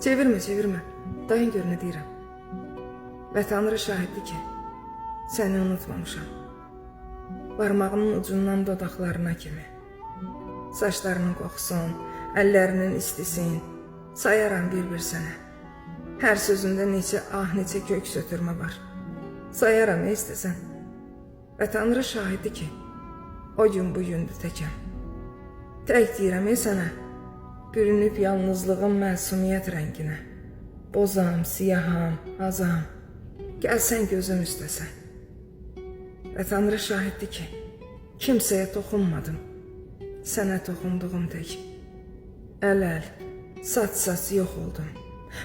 Çevirmə, çevirmə. Dayan gör nə deyirəm. Və Tanrı şahiddir ki, səni unutmamışam. Barmağının ucundan dodaqlarına kimi. Saçlarının qoxusun, əllərinin istisin, sayaram bir-bir sənə. Hər sözündə neçə ah, neçə kök sötürmə var. Sayaram nə istəsən. Və Tanrı şahiddir ki, o gün bu gündür təkəm. Tək deyirəm ey sənə, bürünüb yalnızlığın məsumiyyət rənginə. Bozam, siyaham, azam, gəlsən gözüm üstəsən. Və Tanrı şahiddir ki, kimsəyə toxunmadım. Sənə toxunduğum tək. Əl-əl, saç-saç yox oldum.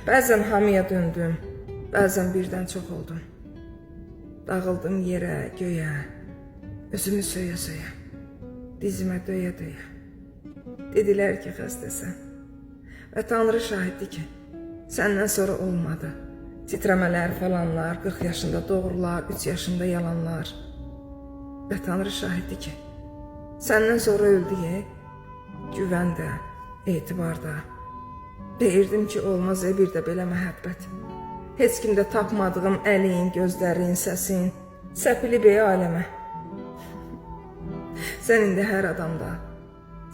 Bəzən hamıya döndüm, bəzən birdən çox oldum. Dağıldım yerə, göyə, özümü söyə-söyə, dizimə döyə-döyə. Dedilər ki, xəstəsən. Və Tanrı şahiddir ki, səndən sonra olmadı. Titrəmələr falanlar, 40 yaşında doğrular, 3 yaşında yalanlar. Və Tanrı şahiddir ki, səndən sonra öldü ye, güvən də, etibar da. Deyirdim ki, olmaz e bir də belə məhəbbət. Heç kimdə tapmadığım əlin, gözlərin, səsin səpilib ey aləmə. Sən indi hər adamda,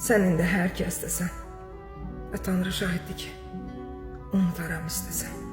sən indi hər kəsdəsən. Və Tanrı şahiddir ki, unutaram istəsən.